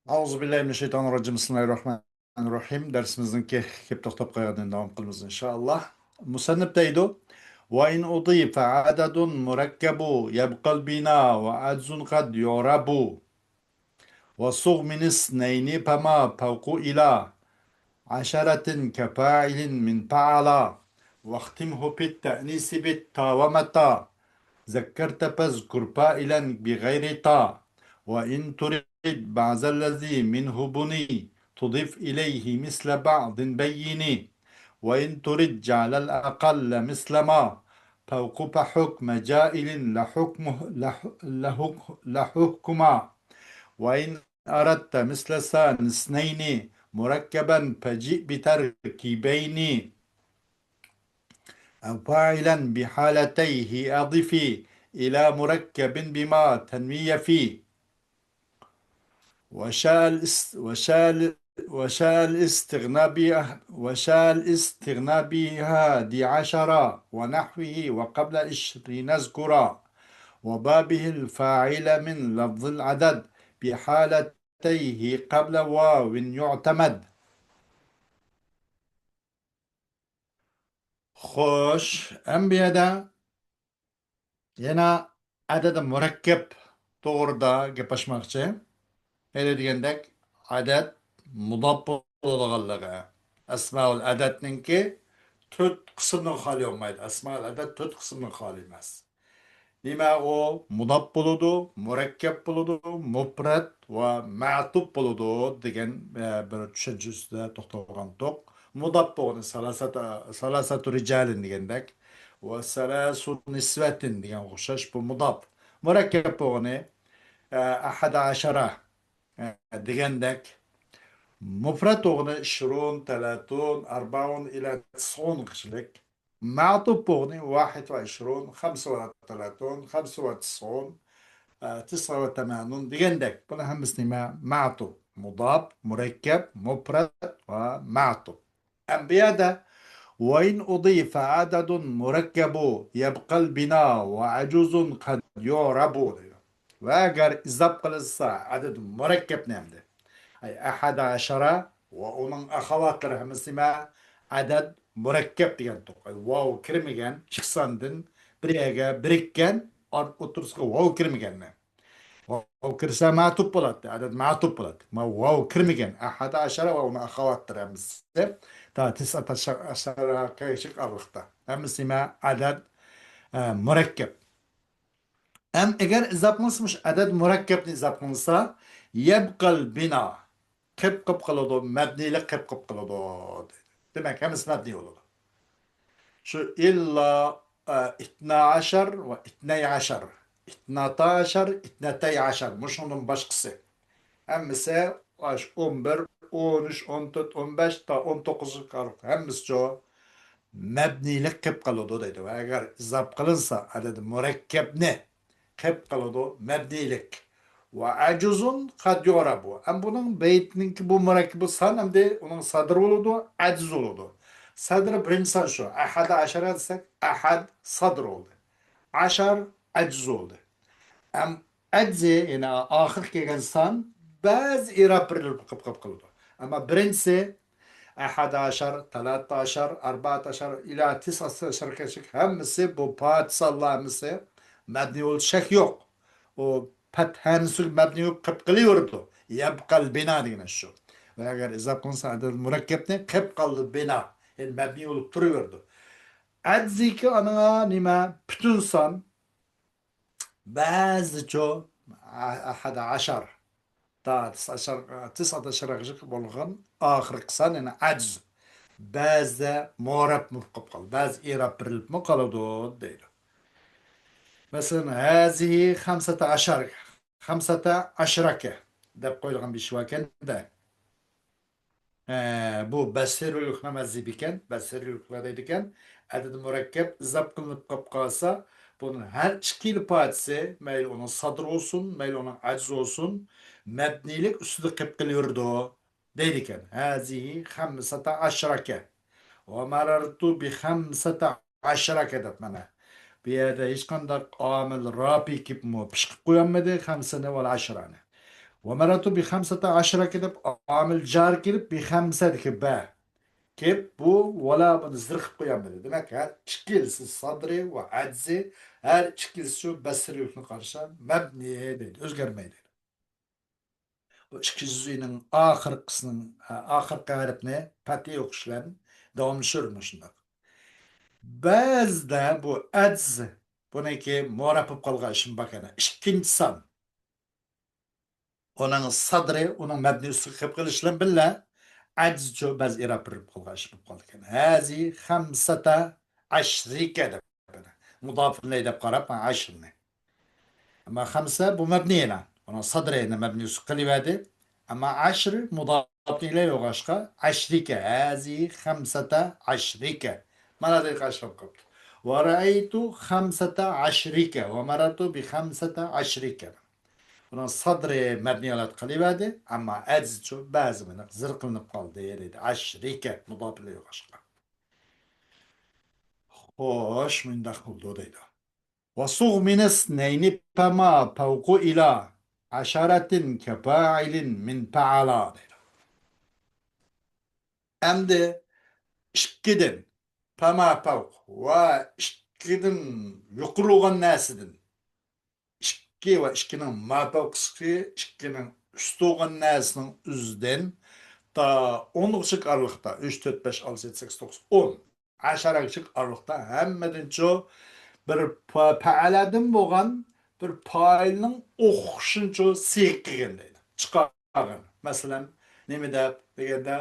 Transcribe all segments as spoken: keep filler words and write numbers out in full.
أعوذ بالله من الشيطان الرجيم. بسم الله الرحمن الرحيم. دەرسىمىزنىڭكى كېلىپ توختاپ قالغان يېرىدىن داۋام قىلىمىز، ئىنشائاللا. مۇسەننىپ دەيدۇ: وإن أضيف عدد مركب يبقى البناء وعجز قد يعرب. وصغ من اثنين فما فوق إلى عشرة كفاعل من فعل. واختمه في التأنيث بالتا ومتى ذكرت فاذكر فاعلا بغير تا. وإن ترد بعض الذي منه بني تضف إليه مثل بعض بين. وإن ترد جعل الأقل مثل ما فوق فحكم جاعل لحكمه، لح-، لحك-، لحكما. وإن أردت مثل ثاني اثنين مركبا فجئ بتركيبين. أو فاعلا بحالتيه أضف إلى مركب بما تنوي في. وشاء الاست-، وشاء ال-، وشاء الاستغنى بها، وشاء الاستغنى بها دي عشرة ونحوه وقبل عشرين اذكرا. وبابه الفاعل من لفظ العدد بحالتيه قبل واو يعتمد. خوش، ئەمدى بۇ يەردە يەنە ئەدەد مۇرەككەپ توغرىدا گەپ ئاچماقچى. ھېلى دېگەندەك، ئەدەد مۇداپ بولىدىغانلىقى. ئەسمائۇل ئەدەدنىڭكى تۆت قىسىمدىن خالىي بولمايدۇ. ئەسمائۇل ئەدەد تۆت قىسىمدىن خالىي ئەمەس. نېمە ئۇ؟ مۇداپ بولىدۇ، مۇرەككەپ بولىدۇ، مۇپرەت ۋە مەتۇپ بولىدۇ دېگەن، ئە، بىر چۈشەنچە ئۈستىدە توختالغانتۇق. مۇداپ بولغىنى سالاسەت-، سالاسەتۇ رىجالىن دېگەندەك، ۋە سالاسۇ نىسۋەتىن دېگەنگە ئوخشاش بۇ مۇداپ. مۇرەككەپ بولغىنى، ئە، ئەھەدە ئەشەرە، ئە، دېگەندەك. مۇپرەت بولغىنى ئىشرۇن، تەلاتۇن، ئەربەئۇن ئىلە تىسئۇنغىچىلىك. مەتۇپ بولغىنى ۋاھىد ۋە ئىشرۇن، خەمسە ۋە تەلاتۇن، خەمسە ۋە تىسئۇن، ئە، تىسئە ۋە تەمانۇن دېگەندەك. بۇنىڭ ھەممىسى نېمە؟ مەتۇپ. مۇداپ، مۇرەككەپ، مۇپرەت ۋە مەتۇپ. ئەمدى بۇ يەردە وإن أضيف عدد مركب يبقى البناء وعجز قد يعرب دەيدۇ. ۋە ئەگەر ئىزاپ قىلىنسا ئەدەد مۇرەككەپنى ئەمدى. ئەي، ئەھەدە ئەشەرە ۋە ئۇنىڭ ئەخەۋاتلىرى ھەممىسى نېمە؟ ئەدەد مۇرەككەپ دېگەنتۇق. ئەي، ۋاۋ كىرمىگەن، ئىككى ساندىن بىر يەرگە بىرىككەن، ئار-، ئوتتۇرىسىغا ۋاۋ كىرمىگەننى. ۋاۋ كىرسە مەتۇپ بولاتتى، ئەدەد مەتۇپ بولاتتى. ما ۋاۋ كىرمىگەن، ئەھەدە ئەشەرە ۋە ئۇنىڭ ئەخەۋاتلىرى ھەممىسى. تا تىسئەتە ئەشەرەگىچە ئارىلىقتا. ھەممىسى نېمە؟ ئەدەد، ئە، مۇرەككەپ. ئەم، ئەگەر ئىزاپ قىلسا، مۇشۇ ئەدەد مۇرەككەپنى ئىزاپ قىلسا، يەبقەل بىنا، قېپ قېپ قالىدۇ، مەبنىيلىك قېپ قېپ قالىدۇ. دېمەك، ھەممىسى مەبنىي بولىدۇ. شۇ ئىللا، ئە، ئىتنا ئەشەر ۋە ئىتنەي ئەشەر، ئىتناتا ئەشەر، ئىتنەتەي ئەشەر، مۇشۇنىڭدىن باشقىسى. ھەممىسى ئاشۇ ئون بىر، ئون ئۈچ، ئون تۆت، ئون بەش تا ئون توققۇزغا قارىغۇ ھەممىسىچۇ مەبنىيلىك قېپ قالىدۇ دەيدۇ. ۋە ئەگەر ئىزاپ قىلىنسا ئەدەد مۇرەككەپنى، قېپ قالىدۇ مەبنىيلىك. ۋە ئەجۇزۇن قەد يۇرەبۇ. ئەم بۇنىڭ بەيتنىڭكى بۇ مۇرەككىبى سان ئەمدى ئۇنىڭ سادىرى بولىدۇ، ئەجىز بولىدۇ. سادىرى بىرىنچى سان شۇ. ئەھەدە ئەشەرە دېسەك، ئەھەد سادىر بولدى. ئەشەر ئەجىز بولدى. ئەم ئەجزى، يەنى ئاخىرقى كەلگەن سان بەزى ئىراب بېرىلىپ قېپ قېپ قالىدۇ. ئەمما بىرىنچىسى، ئەھەدە ئەشەر، تەلاتە ئەشەر، ئەربەئەتە ئەشەر، ئىلا تىسئەتە ئەشەرگىچە ھەممىسى بۇ پات سانلار ھەممىسى مەبنىي بولۇش شەك يوق. ئۇ پەتھەنى سۈرۈپ مەبنىي بولۇپ قېلىپ قېلىۋېرىدۇ. يەبقەل بىنا دېگىنى شۇ. ۋە ئەگەر ئىزاپ قىلىنسا ئەدەد مۇرەككەپنى قېپ قالدى بىنا. يەنى مەبنىي بولۇپ تۇرۇۋېرىدۇ. ئەجزىكى ئانىڭا نېمە؟ پۈتۈن سان. بەزىچۇ ئەھەدە ئەشەر، تا تىسئەتە ئەشەر، تىسئەتە ئەشەرگىچە بولغان ئاخىرقى سان، يەنى ئەجز. بەزىدە مۇئرەب بولۇپ قالىدۇ، بەزى ئىراب بېرىلىپمۇ قالىدۇ دەيدۇ. مەسىلەن، ھازىھى خەمسەتە ئەشەر، خەمسەتە ئەشرەكە دەپ قويۇلغان بىر ئىش باركەن-دە. ئە، بۇ بەسرىلۇكنىڭ مەزھىپى ئىكەن، بەسرىلۇكلار دەيدىكەن، ئەدەد مۇرەككەپ ئىزاپ قىلىنىپ قېلىپ قالسا، بۇنىڭ ھەر ئىككىلا پاتىسى، مەيلى ئۇنىڭ سادىر بولسۇن، مەيلى ئۇنىڭ ئەجىز بولسۇن، مەبنىيلىك ئۈستىدە قېلىپ قېلىۋېرىدۇ، دەيدىكەن. ھازىھى خەمسەتە ئەشرەكە. ۋە مەرەرتۇ بىخەمسەتە ئەشرەكە دەپ مانا. بۇ يەردە ھېچقانداق ئامىل رابىئ كېلىپمۇ پىشقىپ قويالمىدى، خەمسىنى ۋە ئەشرەنى. ۋەمەررەتۇ بىخەمسەتە ئەشرەكە دەپ ئامىل جار كېلىپ، بىخەمسەدىكى بە كېلىپ، بۇ ۋەلا بۇنى زىر قىلىپ قويالمىدى. دېمەك، ھەر ئىككىلىسى سادرى ۋە ئەجزى، ھەر ئىككىلىسى شۇ بەسرىلىكنى قارىشا مەبنى دەيدۇ، ئۆزگەرمەيدۇ. بۇ ئىككى جۈزئىنىڭ ئاخىرقىسىنىڭ، ئاخىرقى ھەرپنى پەتھىي ئوقۇش بىلەن داۋاملىشىۋېرىمىز شۇنداق. بەزىدە بۇ ئەجز، بۇنىڭكى مۇئرەب بولۇپ قالغان ئىشىم بار ئىكەن. ئىككىنچى سان. ئۇنىڭ سادرى، ئۇنىڭ مەبنىسى قىلىپ قېلىش بىلەن بىللە، ئەجزچۇ بەزى ئىراب بېرىپ قالغان ئىش بولۇپ قالىدىكەن. ھەزى خەمسەتە ئەشرىكە دەپ. مۇداپ ئىلەي دەپ قاراپ، مانا ئەشرنى. ئەمما خەمسە بۇ مەبنى يەنە. ئۇنىڭ سادرى يەنە مەبنى قىلىۋەردى. ئەمما ئەشر مۇداپ ئىلەي بولغاچقا، ئەشرىكە، ھەزى خەمسەتە ئەشرىكە. مانا دەيقە ئاشلاپ قاپتۇ. ۋە رەئەيتۇ خەمسەتە ئەشرىكە، ۋە مەررەتۇ بىخەمسەتە ئەشرىكە. ئۇنىڭ سادرى مەبنى ھالەت قىلىۋەردى. ئەمما ئەجزچۇ بەزى مىنىق زىر قىلىنىپ قالدى، دەيدۇ. ئەشرىكە، مۇداپ ئىلەي بولغاچقا. خوش، مۇنداق بولدى دەيدۇ. وصغ من اثنين فما فوق إلى عشرة كفاعل من فعلا دەيدۇ. ئەمدى ئىككىدىن، فما فوق، ۋە ئىككىدىن يۇقىرى بولغان نەرسىدىن، ئىككى ۋە ئىككىنىڭ ماپەۋقىسى، ئىككىنىڭ ئۈستى بولغان نەرسىنىڭ ئۆزىدىن تا ئونغىچە ئارىلىقتا، ئۈچ، تۆت، بەش، ئالتە، يەتتە، سەككىز، توققۇز، ئون، ئەشەرەگىچە ئارىلىقتا ھەممىدىنچۇ بىر پە-، پەئەلەدىن بولغان بىر پائىلنىڭ ئوخشىشىنىچۇ سىيغە قىلغىن دەيدۇ. چىقارغىن. مەسىلەن، نېمە دەپ دېگەندە،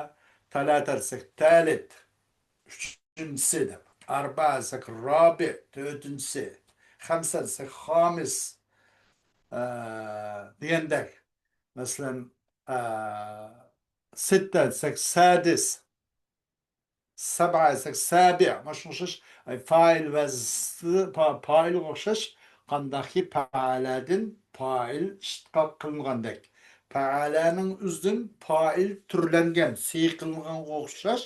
تەلاتە دېسەك، تەلىت، ئۈچىنچىسى دەپ. ئەربە دېسەك، رابىئ، تۆتىنچىسى. خەمسە دېسەك، خامىس، ئە، دېگەندەك. مەسىلەن، ئە، سىتتە دېسەك، سادىس. سەبئە دېسەك، سابىئ. مانا شۇنىڭغا ئوخشاش، ئەي، پائىل ۋە ز-، پا-، پائىلغا ئوخشاش، قانداقكى پەئەلەدىن پائىل ئىشتىقاق قىلىنغاندەك، پەئەلەنىڭ ئۆزىدىن پائىل تۈرلەنگەن، سىيغە قىلىنغانغا ئوخشاش،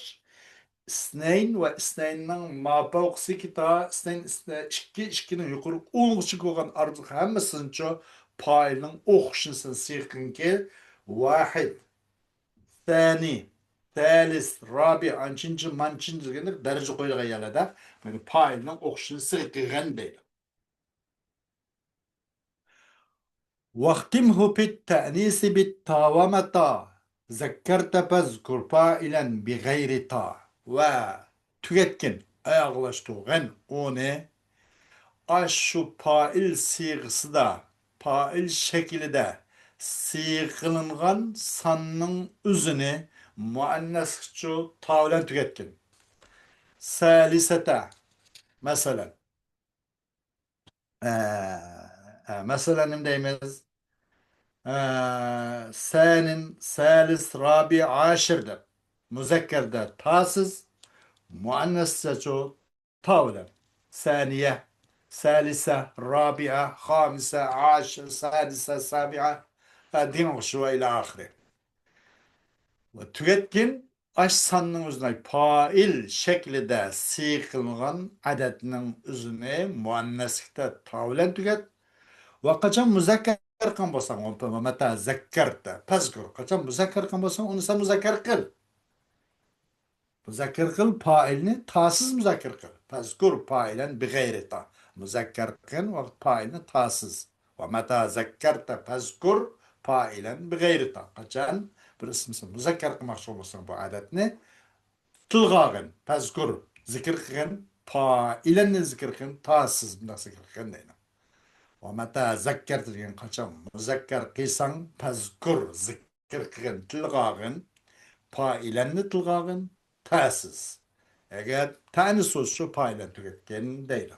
ئىسنەين ۋە ئىسنەيننىڭ ماپەۋقىسىكى تا ئىسنەين، ئىسنە-، ئىككى، ئىككىنىڭ يۇقىرى ئونغىچە بولغان ئارىلىق ھەممىسىنىچۇ پائىلنىڭ ئوخشىشىنى سىيغە قىلىنكى، ۋاھىد، سانى، سالىس، رابىئ، ئانچىنچى، مانچىنچى دېگەندەك دەرىجە قويىدىغان يەرلەردە، يەنى پائىلنىڭ ئوخشىشىنى سىيغە قىلغان دەيدۇ. واختمه في التأنيث بالتا ومتى ذكرت فاذكر فاعلا بغير تا. ۋە تۈگەتكىن، ئاياغلاشتۇرغىن ئۇنى ئاشۇ پائىل سىيغىسىدا، پائىل شەكلىدە سىيغا قىلىنغان ساننىڭ ئۆزىنى مۇئەننەسكىچۇ تا بىلەن تۈگەتكىن. سالىسەتە، مەسىلەن، ئە، ئە، مەسىلەن، نېمە دەيمىز؟ ئە، سانىن، سالىس، رابىئ، ئاشىر دەپ. مۇزەككەردە تاسىز، مۇئەننەسدەچۇ تا بىلەن. سانىيە، سالىسە، رابىئە، خامىسە، ئاشىر، سادىسە، سابىئە، ۋە دېگەن ئوخشاش ۋە ئىلە ئاخىرى. ۋە تۈگەتكىن، ئاش ساننىڭ ئۆزىنى پائىل شەكلىدە سىيغا قىلىنغان ئەدەدنىڭ ئۆزىنى مۇئەننەسلىكتە تا بىلەن تۈگەت. ۋە قاچان مۇزەككەر قىلغان بولساڭ، ۋە مەتە زەككەرتە، پەزكۇر. قاچان مۇزەككەر قىلغان بولساڭ، ئۇنى سەن مۇزەككەر قىل. مۇزەككەر قىل، پائىلنى تاسىز مۇزەككەر قىل. پەزكۇر پائىلەن بىغەيرى تا. مۇزەككەر قىلغان ۋاقىت پائىلنى تاسىز. ۋە مەتە زەككەرتە پەزكۇر پائىلەن بىغەيرى تا. قاچان بىر ئىسىمنى مۇزەككەر قىلماقچى بولساڭ بۇ ئادەتنى، تىلغا ئالغىن، پەزكۇر، زىكىر قىلغىن، پائىلەننى زىكىر قىلغىن، تاسىز مۇنداق زىكىر قىلغىن دەيدۇ. ۋە مەتە زەككەرتە دېگەن قاچان مۇزەككەر قىلساڭ، پەزكۇر، زىكىر قىلغىن، تىلغا ئالغىن، پائىلەننى تىلغا ئالغىن، تاسىز. ئەگەر تەنىس بولسا شۇ پائىلەن تۈگەتكىن دەيدۇ.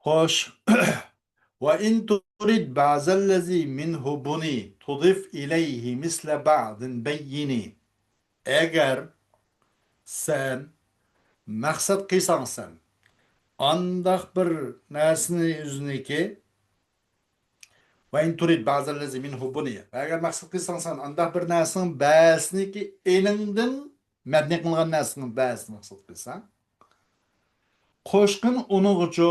خوش. وإن ترد بعض الذي منه بني تضف إليه مثل بعض بين. ئەگەر سەن مەقسەت قىلساڭ سەن، ئانداق بىر نەرسىنى ئۆزىنىڭكى، وإن ترد بعض الذي منه بني. ئەگەر مەقسەت قىلساڭ سەن ئانداق بىر نەرسىنىڭ بەزىسىنىڭكى ئېنىڭدىن مەبنى قىلغان نەرسىنىڭ بەزىسىنى مەقسەت قىلساڭ، قوشقىن ئۇنىڭغىچۇ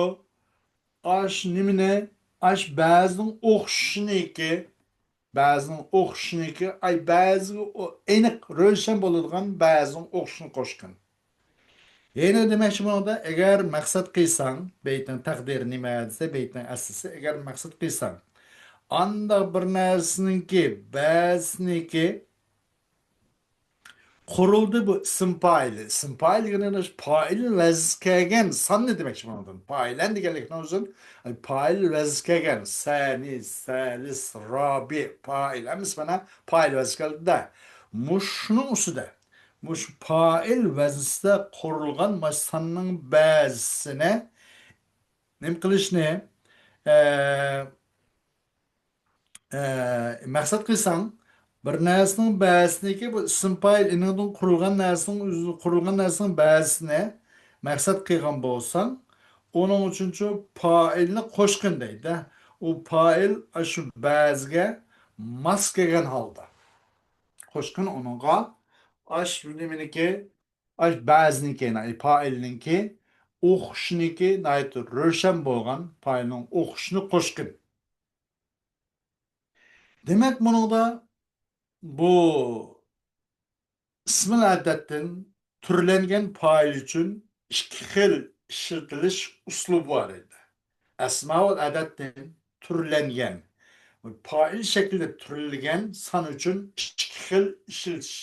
ئاش نېمىنى ئاش بەزىنىڭ ئوخشىشىنىكى، بەزىنىڭ ئوخشىشىنىكى، ئاي بەزىگە ئو-، ئېنىق، روشەن بولىدىغان بەزىنىڭ ئوخشىشىنى قوشقىن. يەنە دېمەكچى بولغاندا، ئەگەر مەقسەت قىلساڭ، بەيتنىڭ تەقدىرى نېمە دېسە، بەيتنىڭ ئەسلىسى، ئەگەر مەقسەت قىلساڭ، ئانداق بىر نەرسىنىڭكى، بەزىنىڭكى قۇرۇلدى بۇ ئىسىم پائىلى. ئىسىم پائىل دېگەن پائىل ۋەزىسى كەلگەن ساننى دېمەكچى بولغان. پائىلەن دېگەنلىكنىڭ ئۆزى پائىل ۋەزىسى كەلگەن. سەنى، سەلىس، رابى، پائىل. ھەممىسى مانا پائىل ۋەزىسى كەلدى-دە. مۇشۇنىڭ ئۈستىدە، مۇشۇ پائىل ۋەزىسىدە قۇرۇلغان مانا ساننىڭ بەزىسىنى نېمە قىلىشنى، ئە، ئە، مەقسەت قىلساڭ، بىر نەرسىنىڭ بەزىسىنىڭكى بۇ ئىسىم پائىل ئېنىڭدىن قۇرۇلغان نەرسىنىڭ ئۆزى، قۇرۇلغان نەرسىنىڭ بەزىسىنى مەقسەت قىلغان بولساڭ، ئۇنىڭ ئۈچۈنچۇ پائىلنى قوشقىن دەيدۇ. ئۇ پائىل ئاشۇ بەزىگە ماس كەلگەن ھالدا قوشقىن ئۇنىڭغا. ئاشۇ نېمىنىكى، ئاشۇ بەزىنىڭكى، پائىلنىڭكى ئوخشىشىنىكى ناھايىتى روشەن بولغان پائىلنىڭ ئوخشىشىنى قوشقىن. دېمەك، بۇنىڭدا بۇ ئىسمىل ئەدەتتىن تۈرلەنگەن پائىل ئۈچۈن ئىككى خىل ئىشلىتىلىش ئۇسلۇبى بار ئىدى. ئەسماۋۇل ئەدەتتىن تۈرلەنگەن، پائىل شەكلىدە تۈرلىگەن سان ئۈچۈن ئىككى خىل ئىشلىتىش،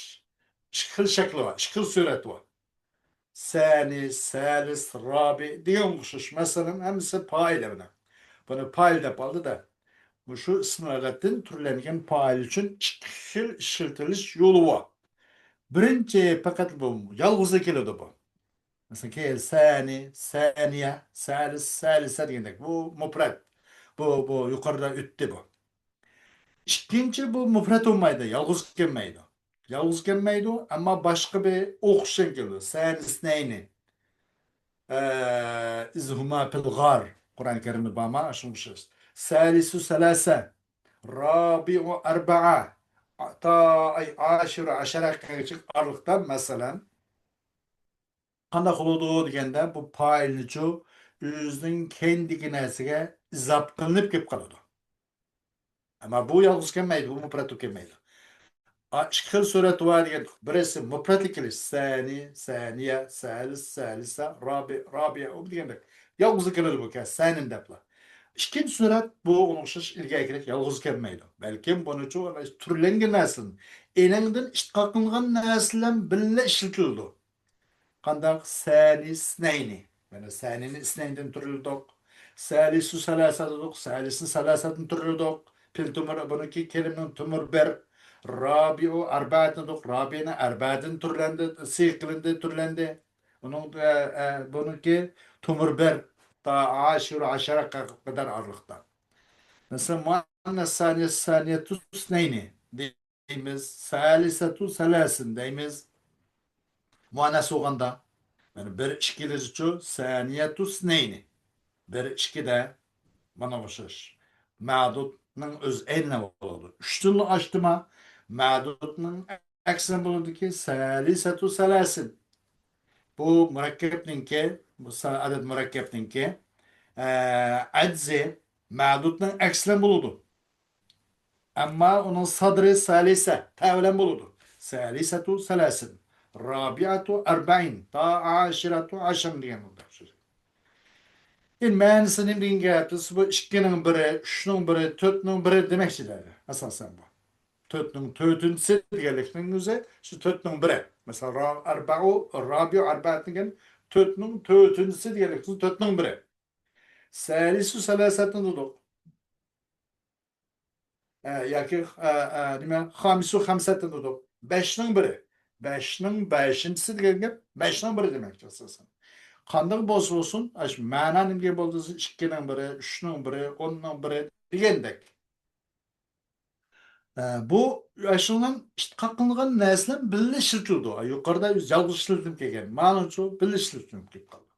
ئىككى خىل شەكلى بار، ئىككى خىل سۈرەت بار. سەنى، سەلىس، رابى دېگەن ئوخشاش. مەسىلەن، ھەممىسى پائىل بۇنى. بۇنى پائىل دەپ ئالدى-دە. مۇشۇ ئىسمىل ئەدەتتىن تۈرلەنگەن پائىل ئۈچۈن ئىككى خىل ئىشلىتىلىش يولى بار. بىرىنچى، پەقەت بۇ يالغۇزلا كېلىدۇ بۇ. مەسىلەن، كېيىن سەنى، سەنىيە، سەلىس، سەلىسە دېگەندەك. بۇ مۇپرەت. بۇ، بۇ يۇقىرىدا ئۆتتى بۇ. ئىككىنچى، بۇ مۇپرەت بولمايدۇ، يالغۇز كەلمەيدۇ. يالغۇز كەلمەيدۇ، ئەمما باشقا بىر ئوخشىشىغا كېلىدۇ. سەنى ئىسنەينى. ئە، ئىز ھۇما فىل غار. قۇرئان كەرىمدە بارما؟ شۇنىڭغا ئوخشاش. سەلىسۇ سەلاسە. رابىئۇ ئەربەئە. تا، ئاي، ئاشىرۇ ئەشەرەگىچە ئارىلىقتا، مەسىلەن، قانداق بولىدۇ دېگەندە، بۇ پائىلنىچۇ ئۆزىنىڭ كەينىدىكى نەرسىگە ئىزاپە قىلىنىپ كېلىپ قالىدۇ. ئەمما بۇ يالغۇز كەلمەيدۇ، بۇ مۇپرەت بولۇپ كەلمەيدۇ. ئا، ئىككى خىل سۈرەت بار دېگەن، بىرسى مۇپرەتلا كېلىش، سەنى، سەنىيە، سەلىس، سەلىسە، رابى، رابىئۇ دېگەندەك. يالغۇز كېلىدۇ بۇ كە-، سەنىن دەپلا. ئىككىنچى سۈرەت، بۇ ئوخشاش ئىلگەركىلىك يالغۇز كەلمەيدۇ. بەلكىم بۇنىچۇ تۈرلەنگەن نەرسىدىن، ئېنىڭدىن ئىشتىقاق قىلىنغان نەرسە بىلەن بىللە ئىشلىتىلىدۇ. قانداق؟ سەنى ئىسنەينى. مانا سەنىنى ئىسنەيندىن تۈرلىدۇق. سەلىسۇ سەلاسە دېدۇق. سەلىسنى سەلاسەدىن تۈرلىدۇق. پىل تۆمۈر، بۇنىڭكى كەلىمىنىڭ تۆمۈر بىر. رابىئۇ ئەربەئە دېدۇق. رابىئنى ئەربەئەدىن تۈرلەندى، سىغە قىلىندى، تۈرلەندى. ئۇنىڭ، ئە، ئە، بۇنىڭكى تۆمۈر بىر. تا ئاشىرۇ ئەشەرە قەدەر ئارىلىقتا. مەسىلەن، مۇئەننەس سانىيە، سانىيەتۇ ئىسنەينى. دەيمىز، سەلىسەتۇ سەلاسىن دەيمىز. مۇئەننەس بولغاندا، يەنى بىر ئىككىلىرىچۇ، سەنىيەتۇ ئىسنەينى. بىر ئىككىدە، مانا ئوخشاش. مەدۇدنىڭ ئۆزى ئەينىنى بولىدۇ. ئۈچتىنلا ئاشتىما، مەدۇدنىڭ ئەكسىنى بولىدۇكى، سەلىسەتۇ سەلاسىن. بۇ مۇرەككەپنىڭكى، بۇ سا-، ئەدەد مۇرەككەپنىڭكى، ئە، ئەجزى مەدۇدنىڭ ئەكسىنى بولىدۇ. ئەمما ئۇنىڭ سادرى سەلىسە، تە بىلەن بولىدۇ. سەلىسەتۇ سەلاسىن، رابىئەتۇ ئەربەئىن، تا ئاشىرەتۇ ئەشىرىن دېگەن بولىدۇ. ئەمدى مەنىسى نېمە دېگەن گەپ؟ بۇ ئىككىنىڭ بىرى، ئۈچنىڭ بىرى، تۆتنىڭ بىرى دېمەكچى دەيدۇ. ئاساسەن بۇ. تۆتنىڭ تۆتىنچىسى دېگەنلىكنىڭ ئۆزى شۇ تۆتنىڭ بىرى. مەسىلەن، را-، ئەربەئۇ، رابىئۇ ئەربەئەت دېگەن تۆتنىڭ تۆتىنچىسى دېگەنلىك تۆتنىڭ بىرى. سەلىسۇ سەلاسەتنى دېدۇق. ئە، ياكى، ئە، ئە، نېمە، خامىسۇ خەمسەتنى دېدۇق. بەشنىڭ بىرى. بەشنىڭ بەشىنچىسى دېگەن گەپ بەشنىڭ بىرى دېمەكچى ئاساسەن. قانداق بولسا بولسۇن، ئاشۇ مەنا نېمە دېگەن بولدى دېسە، ئىككىنىڭ بىرى، ئۈچنىڭ بىرى، ئوننىڭ بىرى دېگەندەك. ئە، بۇ ئاشۇنىڭ ئىشتىقاق قىلىنغان نەرسىلەر بىللە ئىشلىتىلىدۇ. يۇقىرىدا يالغۇز ئىشلىتىلىپ كەلگەن. مانىچۇ بىللە ئىشلىتىلىپ كېلىپ قالىدۇ.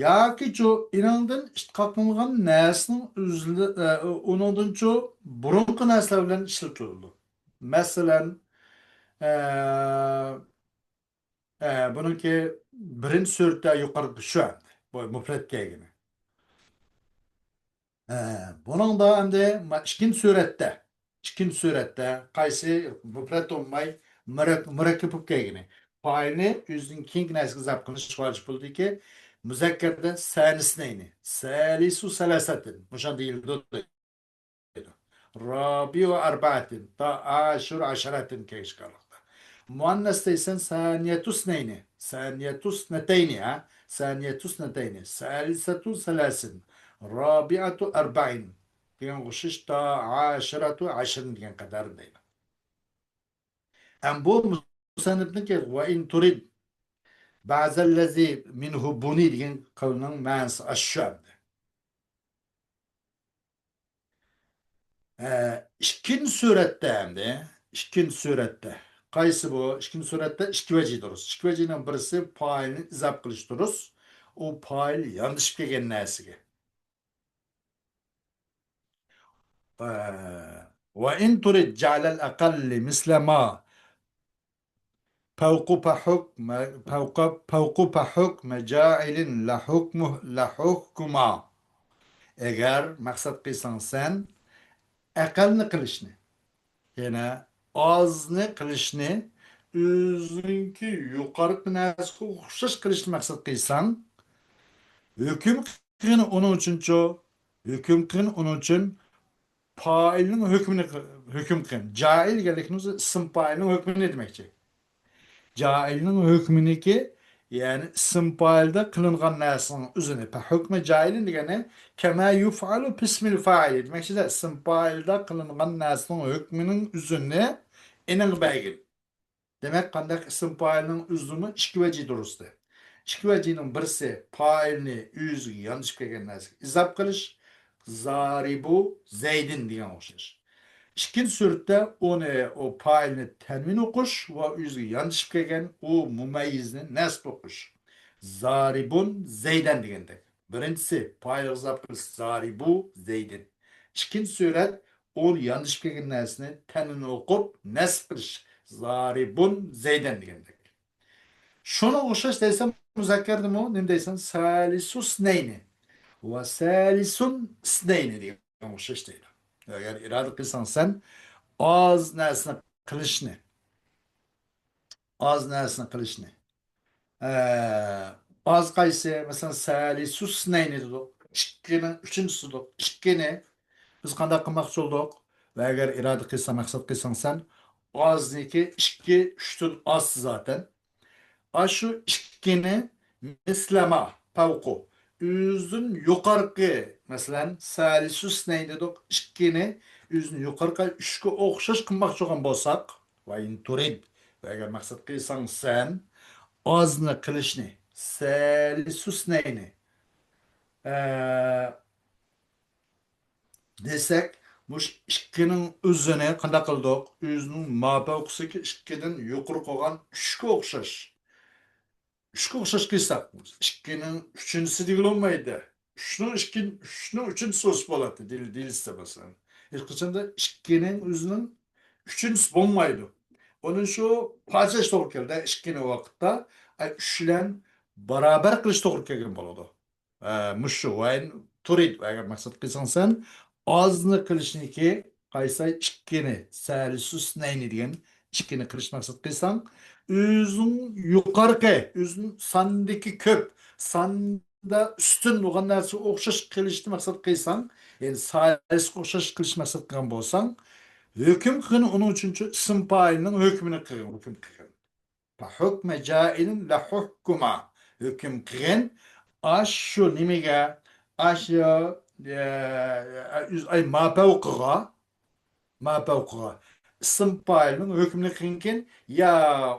ياكىچۇ ئېنىڭدىن ئىشتىقاق قىلىنغان نەرسىنىڭ ئۆزلە-، ئە، ئۇنىڭدىنچۇ بۇرۇنقى نەرسىلەر بىلەن ئىشلىتىلىدۇ. مەسىلەن، ئە، ئە، بۇنىڭكى بىرىنچى سۈرىتى يۇقىرىدا شۇ ئەمدى. بۇ مۇپرەت كەلگىنى. ئە، بۇنىڭدا ئەمدى ما-، ئىككىنچى سۈرەتتە، ئىككىنچى سۈرەتتە قايسى مۇپرەت بولماي مۇرەك-، مۇرەككەپ بولۇپ كەلگىنى. پائىلنى ئۆزىدىن كېيىنكى نەرسىگە ئىزاپە قىلىش ۋاجىپ بولىدۇكى، مۇزەككەردە سانى ئىسنەينى، سالىسۇ سالاسەتىن، مۇشۇنداق دېيىلىدۇ. رابىئۇ ئەربەئەتىن، تا ئاشۇر ئەشرەتىن كەيشكارلىقتا. مۇئەننەس دەيسەن، سانىيەتۇ ئىسنەينى، سانىيەتۇ ئىسنەتەينى، ھە؟ سانىيەتۇ ئىسنەتەينى، سالىسەتۇ سالاسىن، رابىئەتۇ ئەربەئىن دېگەن ئوخشاش، تا ئاشرەتۇ ئەشرىن دېگەن قەدەر دەيدۇ. ئەم بۇ مۇسەننىپنىڭكى ۋە ئىن تۇرىد بەزەللەزى مىنھۇ بۇنى دېگەن قەۋلنىڭ مەنىسى ئاشۇ ئەمدى. ئە، ئىككىنچى سۈرەتتە ئەمدى، ئىككىنچى سۈرەتتە. قايسى بۇ؟ ئىككىنچى سۈرەتتە ئىككى ۋەجى دۇرۇس. ئىككى ۋەجىنىڭ بىرسى پائىلنى ئىزاپە قىلىش دۇرۇس. ئۇ پائىل ياندىشىپ كەلگەن نەرسىگە. ئە، ۋە ئىن تۇرىد جەئەلەل ئەقەللى مىسلە ما فەۋقۇ فەھۇك-، مە-، فەۋقە، فەۋقۇ فەھۇكمە جائىلىن لەھۇكمۇ-، لەھۇكما. ئەگەر مەقسەت قىلساڭ سەن ئەقەلنى قىلىشنى، يەنى ئازنى قىلىشنى، ئۆزۈڭكى يۇقىرىقى نەرسىگە ئوخشاش قىلىشنى مەقسەت قىلساڭ، ھۆكۈم قىلغىنى ئۇنىڭ ئۈچۈنچۇ، ھۆكۈم قىلغىنى ئۇنىڭ ئۈچۈن پائىلنىڭ ھۆكمىنى قى-، ھۆكۈم قىلغىن. جائىل دېگەنلىكىمىز ئىسىم پائىلنىڭ ھۆكمىنى دېمەكچى. جائىلنىڭ ھۆكمىنىكى، يەنى ئىسىم پائىلدا قىلىنغان نەرسىنىڭ ئۆزىنى، فە ھۆكمە جائىلىن دېگەننى كەمە يۇفئالۇ فىسمىل فائىلى دېمەكچىدە، ئىسىم پائىلدا قىلىنغان نەرسىنىڭ ھۆكمىنىڭ ئۆزىنى ئېنىق بەرگىن. دېمەك، قانداق ئىسىم پائىلنىڭ ئۆزىنىمۇ ئىككى ۋەجى دۇرۇستى. ئىككى ۋەجىنىڭ بىرسى پائىلنى ئۆزىگە ياندىشىپ كەلگەن نەرسىگە ئىزاپ قىلىش، زارىبۇ زەيدىن دېگەن ئوخشاش. ئىككىنچى سۈرەتتە ئۇنى، ئۇ پائىلنى تەنۋىن ئوقۇش ۋە ئۆزىگە ياندىشىپ كەلگەن ئۇ مۇمەييىزنى نەسب ئوقۇش. زارىبۇن زەيدەن دېگەندەك. بىرىنچىسى، پائىلغا ئىزاپ قىلىش، زارىبۇ زەيدىن. ئىككىنچى سۈرەت، ئۇ ياندىشىپ كەلگەن نەرسىنى تەنۋىن ئوقۇپ، نەسب قىلىش، زارىبۇن زەيدەن دېگەندەك. شۇنىڭغا ئوخشاش دەيسەن، مۇزەككەردىمۇ نېمە دەيسەن؟ سالىسۇ ئىسنەينى ۋە سالىسۇن ئىسنەينى دېگەن ئوخشاش دەيدۇ. ئەگەر ئىرادە قىلساڭ سەن ئاز نەرسىنى قىلىشنى، ئاز نەرسىنى قىلىشنى. ئە، ئاز قايسى؟ مەسىلەن، سالىسۇ ئىسنەينى دېدۇق. ئىككىنىڭ ئۈچىنچىسى دېدۇق. ئىككىنى بىز قانداق قىلماقچى بولدۇق؟ ۋە ئەگەر ئىرادە قىلساڭ، مەقسەت قىلساڭ سەن، ئازنىكى ئىككى، ئۈچتىن ئاز زاتەن. ئاشۇ ئىككىنى مىسلەما، پەۋقۇ، ئۆزىدىن يۇقىرىقى، مەسىلەن، سالىسۇ ئىسنەينى دېدۇق. ئىككىنى ئۆزىدىن يۇقىرىقى ئۈچكە ئوخشاش قىلماقچى بولغان بولساق، ۋە ئىن تۇرىد، ۋە ئەگەر مەقسەت قىلساڭ سەن ئازنى قىلىشنى، سالىسۇ ئىسنەينى، ئە، دېسەك، مۇشۇ ئىككىنىڭ ئۆزىنى قانداق قىلدۇق؟ ئۆزىنىڭ ماپەۋقىسىدىكى ئىككىدىن يۇقىرى قويغان ئۈچكە ئوخشاش. ئۈچكە ئوخشاش قىلساق، ئىككىنىڭ ئۈچىنچىسى دېگىلى بولمايدۇ. ئۈچنىڭ ئىككى، ئۈچنىڭ ئۈچىنچىسى بولسا بولاتتى، دېيىل-، دېيىلسە مەسىلەن. ھېچقاچاندا ئىككىنىڭ ئۆزىنىڭ ئۈچىنچىسى بولمايدۇ. ئۇنىڭ شۇ پارچىلاش توغرا كەلدى، ئىككىنى ۋاقىتتا، ئە، ئۈچ بىلەن باراۋەر قىلىش توغرا كەلگەن بولىدۇ. ئە، مۇشۇ، ۋە ئىن تۇرىد، ئەگەر مەقسەت قىلساڭ سەن، ئازنى قىلىشنىكى قايسى ئىككىنى، سالىسۇ ئىسنەينى دېگەن ئىككىنى قىلىش مەقسەت قىلساڭ، ئۆزۈڭ يۇقىرىقى، ئۆزۈڭ ساندىكى كۆپ، ساندا ئۈستۈن بولغان نەرسىگە ئوخشاش قىلىشنى مەقسەت قىلساڭ، يەنى سالىسقا ئوخشاش قىلىش مەقسەت قىلغان بولساڭ، ھۆكۈم قىلغىن ئۇنىڭ ئۈچۈن ئىسىم پائىلنىڭ ھۆكمىنى قىلغىن، ھۆكۈم قىلغىن. فەھۇكمە جائىلىن لەھۇكما. ھۆكۈم قىلغىن. ئاشۇ نېمىگە؟ ئاشۇ، ئە، ئە، ئاي، ماپەۋقىغا، ماپەۋقىغا ئىسىم پائىلنىڭ ھۆكمىنى قىلغىنكىن، يا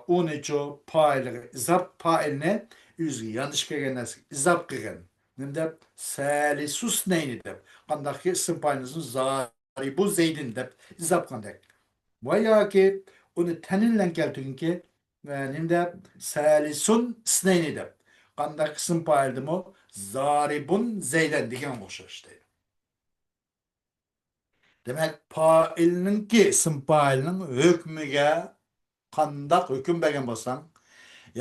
ئۇنىچۇ پائىلغا ئىزاپ، پائىلنى ئۆزىگە ياندىشىپ كەلگەن نەرسىگە ئىزاپ قىلغىن. نېمە دەپ؟ سالىسۇ ئىسنەينى دەپ. قانداقكى ئىسىم پائىلنى زارىبۇ زەيدىن دەپ ئىزاپ قىلغاندەك. ۋە ياكى ئۇنى تەنۋىن بىلەن كەلتۈرگىنكى، ئە، نېمە دەپ؟ سالىسۇن ئىسنەينى دەپ. قانداق ئىسىم پائىلدىمۇ زارىبۇن زەيدەن دېگەنگە ئوخشاش دەيدۇ. دېمەك، پائىلنىڭكى، ئىسىم پائىلنىڭ ھۆكمىگە قانداق ھۆكۈم بەرگەن بولساڭ،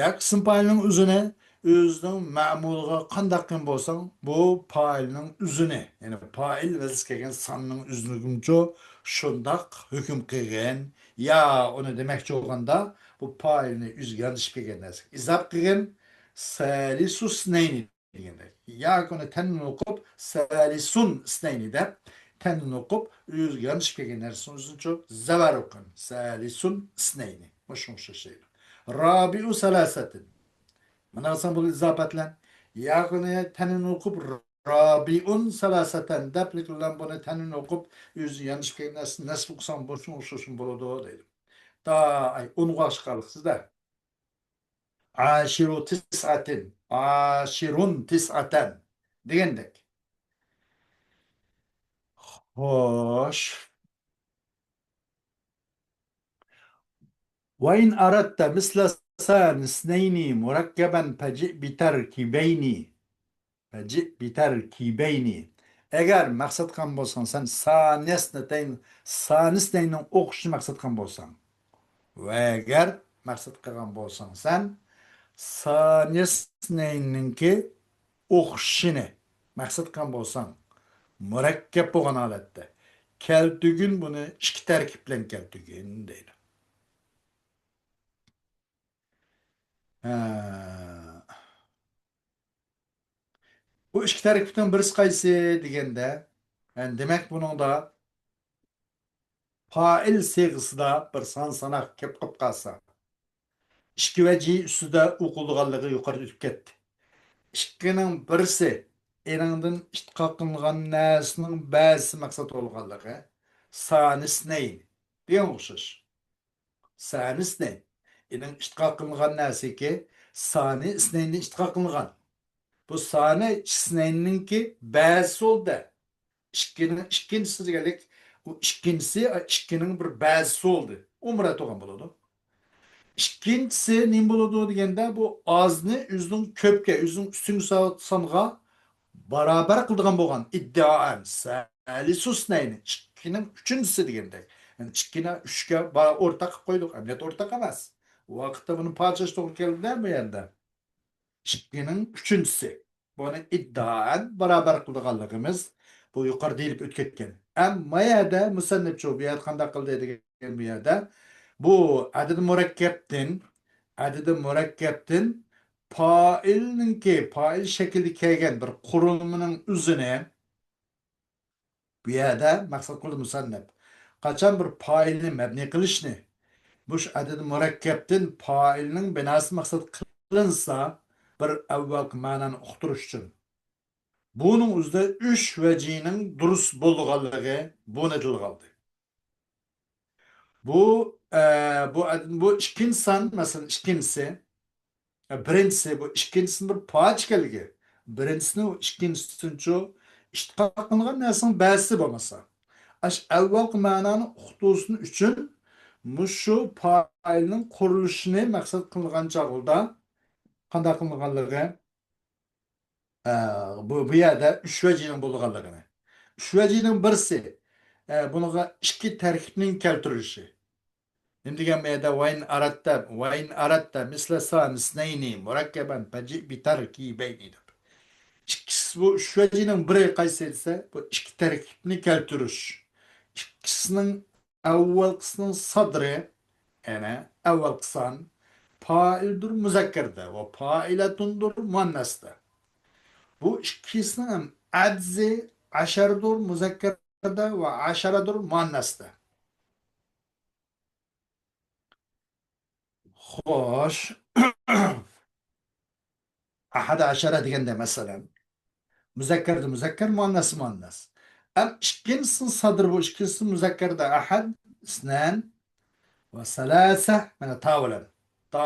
ياكى ئىسىم پائىلنىڭ ئۆزىنى ئۆزىنىڭ مەمۇلىغا قانداق قىلغان بولساڭ، بۇ پائىلنىڭ ئۆزىنى، يەنى پائىل ۋەزىسى كەلگەن ساننىڭ ئۆزىنىمۇ شۇنداق ھۆكۈم قىلغىن. يا ئۇنى دېمەكچى بولغاندا، بۇ پائىلنى ئۆزىگە ياندىشىپ كەلگەن نەرسىگە ئىزاپە قىلغىن. سالىسۇ ئىسنەينى دېگەندەك. ياكى ئۇنى تەنۋىن ئوقۇپ، سالىسۇن ئىسنەينى دەپ، تەنۋىن ئوقۇپ، ئۆزىگە ياندىشىپ كەلگەن نەرسىنىڭ ئۆزىنى زەۋەر ئوقۇغىن. سالىسۇن ئىسنەينى. مۇشۇنىڭغا ئوخشاش شەيلەر. رابىئۇ سالاسەتىن. مانا دېسەڭ بۇ ئىزاپەتلەن. ياكى ئۇنى تەنۋىن ئوقۇپ، رابىئۇن سالاسەتەن دەپلىك بىلەن بۇنى تەنۋىن ئوقۇپ، ئۆزىگە ياندىشىپ كەلگەن نەرسىنى نەسب قىلساڭ بۇ شۇنىڭغا ئوخشاشمۇ بولىدۇ دەيدۇ. تا، ئاي، ئونغا ئاشقانلىقسىز-دە. ئاشىرۇ تىسئەتىن، ئاشىرۇن تىسئەتەن دېگەندەك. خوش. وَإِنْ أَرَدْتَ مِثْلَ ثَانِي اثْنَيْنِ مُرَكَّبًا فَجِئْ بِتَرْكِيبَيْنِ. فَجِئْ بِتَرْكِيبَيْنِ. ئەگەر مەقسەت قىلغان بولساڭ، سەن سانىسنەتەين، سانىسنەينىڭ ئوخشىشىنى مەقسەت قىلغان بولساڭ، ۋە ئەگەر مەقسەت قىلغان بولساڭ، سەن سانىسنەينىڭكى ئوخشىشىنى مەقسەت قىلغان بولساڭ، مۇرەككەپ بولغان ھالەتتە كەلتۈرگىن، بۇنى ئىككى تەركىب بىلەن كەلتۈرگىن دەيدۇ. ھە. بۇ ئىككى تەركىبنىڭ بىرسى قايسى دېگەندە، يەنى دېمەك، بۇنىڭدا پائىل سىيغىسىدا بىر سان ساناق كەپ قىلىپ قالسا، ئىككى ۋەجى ئۈستىدە ئوقۇلىدىغانلىقى يۇقىرىدا ئۆتۈپ كەتتى. ئىككىنىڭ بىرسى ئېنىڭدىن ئىشتىقاق قىلىنغان نەرسىنىڭ بەزىسى مەقسەت بولغانلىقى، سانىسنەين دېگەن ئوخشاش. سانىسنەين. ئېنىڭ ئىشتىقاق قىلىنغان نەرسىكى، سانىسنەيندىن ئىشتىقاق قىلىنغان. بۇ سانىسنەيننىڭكى بەزىسى بولدى. ئىككىنىڭ ئىككىنچىسى دېگەنلىك، ئۇ ئىككىنچىسى، ئىككىنىڭ بىر بەزىسى بولدى. ئۇ مۇرەت بولغان بولىدۇ. ئىككىنچىسى نېمە بولىدۇ دېگەندە، بۇ ئازنى ئۆزىنىڭ كۆپكە، ئۆزىنىڭ ئۈستۈنكى سا-، سانغا بارابەر قىلىدىغان بولغان ئىددىئائەن سالىسۇسنەينى، ئىككىنىڭ ئۈچىنچىسى دېگەندەك. يەنى ئىككىنى ئۈچكە با-، ئورتاق قىلىپ قويدۇق. ئەمەلىيەتتە ئورتاق ئەمەس. ۋاقىتتا بۇنى پارچىلاش توغرا كەلدى بۇ يەردە. ئىككىنىڭ ئۈچىنچىسى. بۇنى ئىددىئائەن بارابەر قىلىدىغانلىقىمىز بۇ يۇقىرىدا دېيىلىپ ئۆتۈپ كەتكەن. ئەمما ما يەردە مۇسەننىپچۇ بۇ يەردە قانداق قىلدى دېگەن بۇ يەردە، بۇ ئەدەد مۇرەككەپتىن، ئەدەد مۇرەككەپتىن پائىلنىڭكى، پائىل شەكلىدە كەلگەن بىر قۇرۇلمىنىڭ ئۆزىنى بۇ يەردە مەقسەت قىلدى مۇسەننىپ. قاچان بىر پائىلنى مەبنى قىلىشنى، مۇشۇ ئەدەد مۇرەككەپتىن پائىلنىڭ بىناسى مەقسەت قىلىنسا، بىر ئەۋۋەلقى مەنانى ئۇقتۇرۇش ئۈچۈن. بۇنىڭ ئۆزىدە ئۈچ ۋەجىنىڭ دۇرۇس بولىدىغانلىقى بۇنى تىلغا ئالدى. بۇ، ئە، بۇ، بۇ ئىككىنچى سان، مەسىلەن، ئىككىنچىسى، ئە، بىرىنچىسى، بۇ ئىككىنچىسىنىڭ بىر پارچە ئىكەنلىكى. بىرىنچىسىنى ئىككىنچىسىنچۇ ئىشتىقاق قىلىنغان نەرسىنىڭ بەزىسى بولمىسا. ئاشۇ ئەۋۋەلقى مەنانى ئۇقتۇرسۇن ئۈچۈن مۇشۇ پائىلنىڭ قۇرۇلۇشىنى مەقسەت قىلغان چاغدا قانداق قىلىنغانلىقى، ئە، بۇ، بۇ يەردە ئۈچ ۋەجىنىڭ بولىدىغانلىقىنى. ئۈچ ۋەجىنىڭ بىرسى، ئە، بۇنىڭغا ئىككى تەركىبنىڭ كەلتۈرۈلۈشى. نېمە دېگەن بۇ يەردە ۋەئىن ئارادتە، ۋەئىن ئارادتە مىسلە سانىسنەينى مۇرەككەبەن پەجىئ بىتەركىبەينى دەپ. ئىككىسى، بۇ ئۈچ ۋەجىنىڭ بىرى قايسى دېسە، بۇ ئىككى تەركىبنى كەلتۈرۈش. ئىككىسىنىڭ ئەۋۋەلقىسىنىڭ سادىرى، يەنى ئەۋۋەلقى سان، پائىلدۇر مۇزەككەردە ۋە پائىلەتۇندۇر مۇئەننەستە. بۇ ئىككىسىنىڭ ھەم ئەدزى ئەشەردۇر مۇزەككەردە ۋە ئەشەرەدۇر مۇئەننەستە. خوش. ئەھەد ئەشەرە دېگەندە، مەسىلەن، مۇزەككەردە مۇزەككەر، مۇئەننەس مۇئەننەس. ئەم ئىككىنچىسى سادىر، بۇ ئىككىنچىسى مۇزەككەردە ئەھەد، ئىسنەن ۋە سەلاسە، مانا تا بىلەن. تا،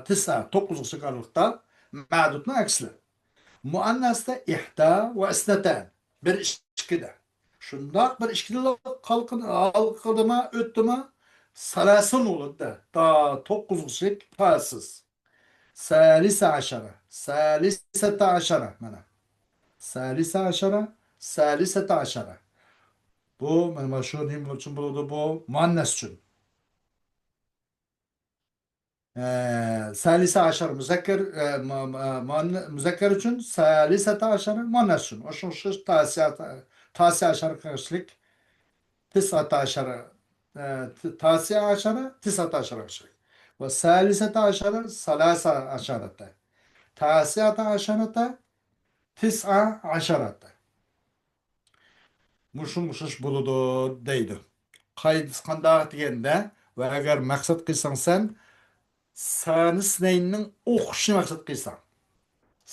تىسئە، توققۇزغىچە ئارىلىقتا مەدۇدنىڭ ئەكسىلىرى. مۇئەننەستە ئىھدا ۋە ئىسنەتەن. بىر ئىككىدە. شۇنداق بىر ئىككىدىلا قالقىن-، ھالقىدىما، ئۆتتىما، سالاسۇن بولىدۇ. تا توققۇزغىچىلىك تاسىز. سالىسە ئەشەرە، سالىسەتە ئەشەرە، مانا. سالىسە ئەشەرە، سالىسەتە ئەشەرە. بۇ، مانا، مانا شۇ نېمە ئۈچۈن بولىدۇ؟ بۇ مۇئەننەس ئۈچۈن. ئە، سالىسە ئاشار مۇزەككەر، ئە، مۇ-، مۇ-، مۇئەننە-، مۇزەككەر ئۈچۈن، سالىسەتە ئاشارە مۇئەننەس ئۈچۈن. ئوشۇڭ ئوخشاش تاسىئە، تاسىئە ئاشارە قىلىشلىك، تىسئەتە ئاشارە، ئە، ت-، تاسىئە ئاشارە، تىسئەتە ئاشارە قىلىشلىك. ۋە سالىسەتە ئاشارە، سالاسە ئاشارەتە. تاسىئەتە ئاشارەتە، تىسئە ئاشارەتە. مۇشۇ ئوخشاش بولىدۇ دەيدۇ. قايدىسى قانداق دېگەندە، ۋە ئەگەر مەقسەت قىلساڭ سەن، سانىسنەيننىڭ ئوخشىشىنى مەقسەت قىلساڭ،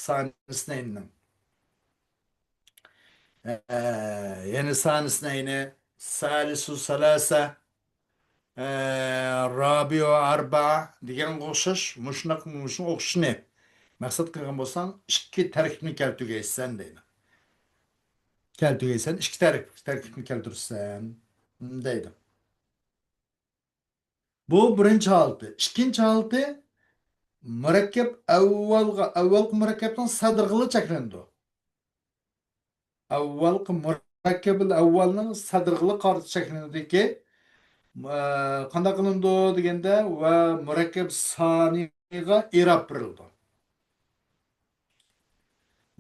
سانىسنەيننىڭ، ئە، يەنى سانىسنەينى، سالىسۇ سالاسە، ئە، رابىئۇ ئەربەئە دېگەنگە ئوخشاش، مۇشۇنداق، مۇشۇنىڭ ئوخشىشىنى مەقسەت قىلغان بولساڭ، ئىككى تەركىبنى كەلتۈرگەيسەن دەيدۇ. كەلتۈرگەيسەن، ئىككى تەركىب، تەركىبنى كەلتۈرىسەن دەيدۇ. بۇ بىرىنچى ھالىتى. ئىككىنچى ھالىتى مۇرەككەپ ئەۋۋالغا، ئەۋۋالقى مۇرەككەپنىڭ سەدرىغىلا چەكلىنىدۇ. ئەۋۋالقى مۇرەككەبىل ئەۋۋالنىڭ سەدرىغىلا قارىتا چەكلىنىدۇكى، ئە، قانداق قىلىنىدۇ دېگەندە، ۋە مۇرەككەپ سانىغا ئىراب بېرىلىدۇ.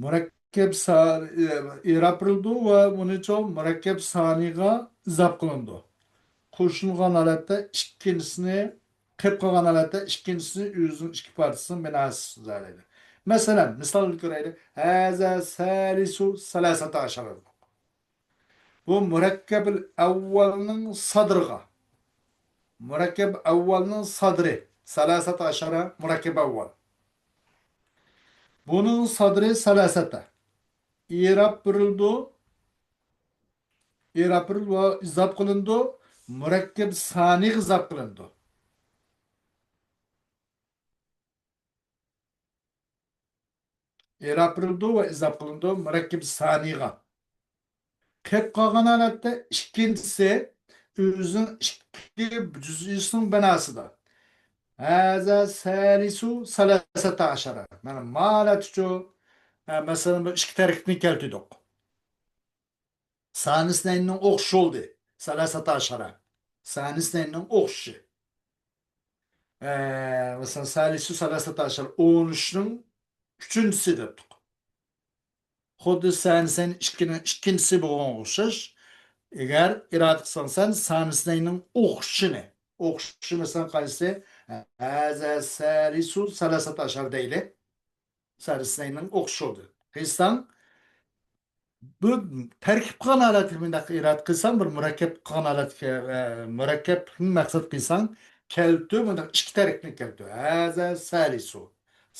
مۇرەككەپ سا-، ئىراب بېرىلىدۇ ۋە ئۇنىچۇ مۇرەككەپ سانىغا ئىزاپ قىلىنىدۇ. قوشۇلغان ھالەتتە ئىككىنچىسىنى، قېلىپ قالغان ھالەتتە ئىككىنچىسىنى ئۆزىنىڭ ئىككى پارچىسىنىڭ بىناسى سۆزلەيدۇ. مەسىلەن، مىسال كۆرەيلى. ھازا سالىسۇ سالاسەتە ئاشارە. بۇ مۇرەككەبىل ئەۋۋالنىڭ سادرىغا. مۇرەككەب ئەۋۋالنىڭ سادرى. سالاسەتە ئاشارە مۇرەككەب ئەۋۋال. بۇنىڭ سادرى سالاسەتە. ئىراب بېرىلىدۇ. ئىراب بېرىلىدۇ ۋە ئىزاپ قىلىنىدۇ. مۇرەككەب سانىغا ئىزاپ قىلىنىدۇ. ئىراب بېرىلىدۇ ۋە ئىزاپ قىلىنىدۇ مۇرەككەب سانىغا. قېلىپ قالغان ھالەتتە ئىككىنچىسى ئۆزىنىڭ ئىككى جۈزئىسىنىڭ بىناسىدا. ھازا سالىسۇ سالاسەتە ئاشارە. مانا، ما ھالەتتىچۇ، ھە، مەسىلەن، بۇ ئىككى تەركىبنى كەلتۈردۇق. سانىسنەيننىڭ ئوخشىشى بولدى. سالاسەتە ئاشارە. سانىسنەيننىڭ ئوخشىشى. ئە، مەسىلەن، سالىسۇ سالاسەتە ئاشارە، ئون ئۈچنىڭ ئۈچىنچىسى دەپتۇق. خۇددى سانىسنەين ئىككىنىڭ ئىككىنچىسى بولغانغا ئوخشاش. ئەگەر ئىرادە قىلساڭ سەن سانىسنەيننىڭ ئوخشىشىنى، ئوخشىشى مەسىلەن قايسى؟ ھازا سالىسۇ سالاسەتە ئاشارە دەيلى. سانىسنەيننىڭ ئوخشىشى بولدى. قىلساڭ، بۇ تەركىب قىلغان ھالەتنى مۇنداق ئىرادە قىلساڭ، بىر مۇرەككەپ قىلغان ھالەتكە، ئە، مۇرەككەپنى مەقسەت قىلساڭ، كەلتۈر، مۇنداق ئىككى تەركىبنى كەلتۈر. ھازا سالىسۇ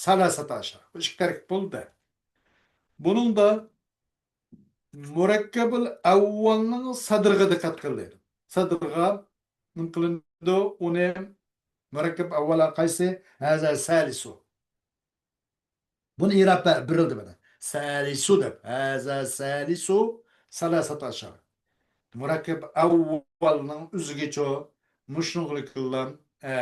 سالاسەتە ئاشارە. بۇ ئىككى تەركىب بولدى. بۇنىڭدا مۇرەككەبىل ئەۋۋالنىڭ سادرىغا دىققەت قىلدى. سادرىغا نېمە قىلىنىدۇ؟ ئۇنى مۇرەككەب ئەۋۋال قايسى؟ ھازا سالىسۇ. بۇنى ئىراب بېرىلدى مانا. سالىسۇ دەپ. ھازا سالىسۇ سالاسەتە ئاشارە. مۇرەككەب ئەۋۋالنىڭ ئۆزىگىچۇ مۇشۇنىڭغىلا، ئە،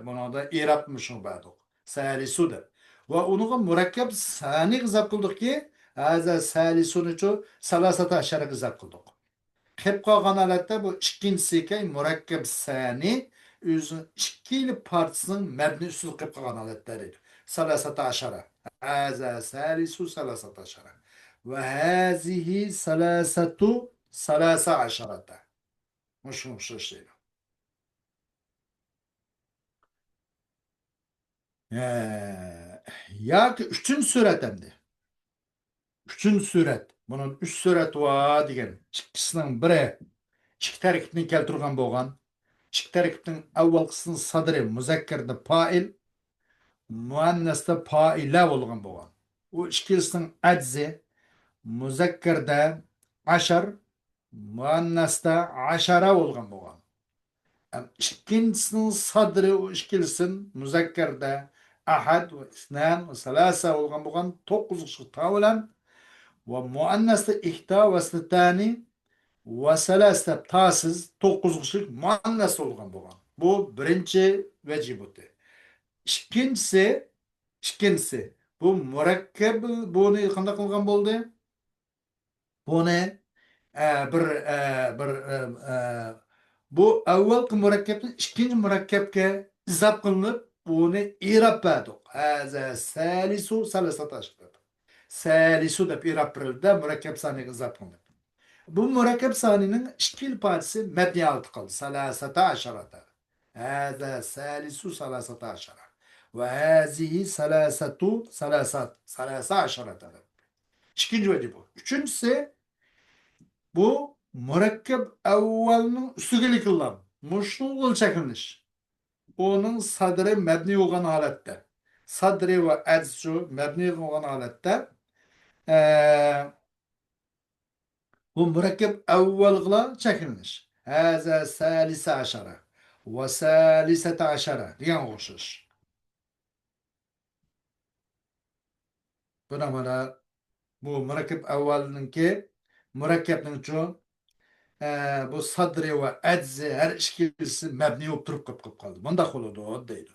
بۇنىڭدا ئىراب مۇشۇنى بەردۇق. سالىسۇ دەپ. ۋە ئۇنىڭغا مۇرەككەب سانىغا ئىزاپ قىلدۇقكى، ھازا سالىسۇنىچۇ سالاسەتە ئاشارەگە ئىزاپ قىلدۇق. قېلىپ قالغان ھالەتتە بۇ ئىككىنچىسىكەن مۇرەككەب سانى ئۆزىنىڭ ئىككىلا پارچىسىنىڭ مەبنى ئۈستىدە قېلىپ قالغان ھالەتتە دەيدۇ. سالاسەتە ئاشارە. ھازا سالىسۇ سالاسەتە ئاشارە. ۋە ھازىھى سالاسەتۇ سالاسە ئاشارەتە. مۇشۇ ئوخشاش دەيدۇ. ھە، ياكى ئۈچىنچى سۈرەت ئەمدى. ئۈچىنچى سۈرەت. بۇنىڭ ئۈچ سۈرەت بار دېگەن. ئىككىسىنىڭ بىرى ئىككى تەركىبنى كەلتۈرگەن بولغان. ئىككى تەركىبنىڭ ئەۋۋالقىسىنىڭ سادرى مۇزەككەردە پائىل، مۇئەننەستە پائىلە بولغان بولغان. ئۇ ئىككىلىسىنىڭ ئەجزى مۇزەككەردە ئاشار، مۇئەننەستە ئاشارە بولغان بولغان. ئەم، ئىككىنچىسىنىڭ سادرى ئۇ ئىككىلىسىن مۇزەككەردە ئەھەد ۋە ئىسنان ۋە سالاسە بولغان بولغان توققۇز كىشىلىك تا بىلەن ۋە مۇئەننەستە ئىھدا ۋە ئىسنىتانى ۋە سالاسە دەپ تاسىز توققۇز كىشىلىك مۇئەننەس بولغان بولغان. بۇ بىرىنچى ۋەجىھ بولدى. ئىككىنچىسى، ئىككىنچىسى، بۇ مۇرەككەب، بۇنى قانداق قىلغان بولدى؟ بۇنى، ئە، بىر، ئە، بىر، ئە، ئە، بۇ ئەۋۋەلقى مۇرەككەپتىن ئىككىنچى مۇرەككەپكە ئىزاپ قىلىنىپ، بۇنى ئىراب بەردۇق. ھازا سالىسۇ سالاساتا ئاشارا. سالىسۇ دەپ ئىراب بېرىلدى، مۇرەككەپ سانىغا ئىزاپە قىلىندى. بۇ مۇرەككەپ سانىنىڭ ئىككىلا پارچىسى مەبنىي ھالەتتە قالدى. سالاساتا ئاشارا. ھازا سالىسۇ سالاساتا ئاشارا. ۋە ھازىھى سالاساتۇ سالاسات، سالاسا ئاشارا. ئىككىنچى ۋەجىھ بۇ. ئۈچىنچىسى، بۇ مۇرەككەپ ئەۋۋەلنىڭ ئۈستىگە ئېلىنغان مۇشۇنىڭ ئۇل شەكىللىنىش. ئۇنىڭ سادرى مەبنىي بولغان ھالەتتە. سادرى ۋە ئەجزى مەبنىي بولغان ھالەتتە. ئە، بۇ مۇرەككەپ ئەۋۋەلغىلا شەكىللىنىش. ھازا سالىسا ئاشارا ۋە سالىساتا ئاشارا دېگەنگە ئوخشاش. بۇنىڭ مانا بۇ مۇرەككەپ ئەۋۋەلنىڭكى، مۇرەككەپنىڭچۇ، ئە، بۇ سادرى ۋە ئەجزى ھەر ئىككىلىسى مەبنىي بولۇپ تۇرۇپ قېلىپ قالدى. مۇنداق بولىدۇ دەيدۇ.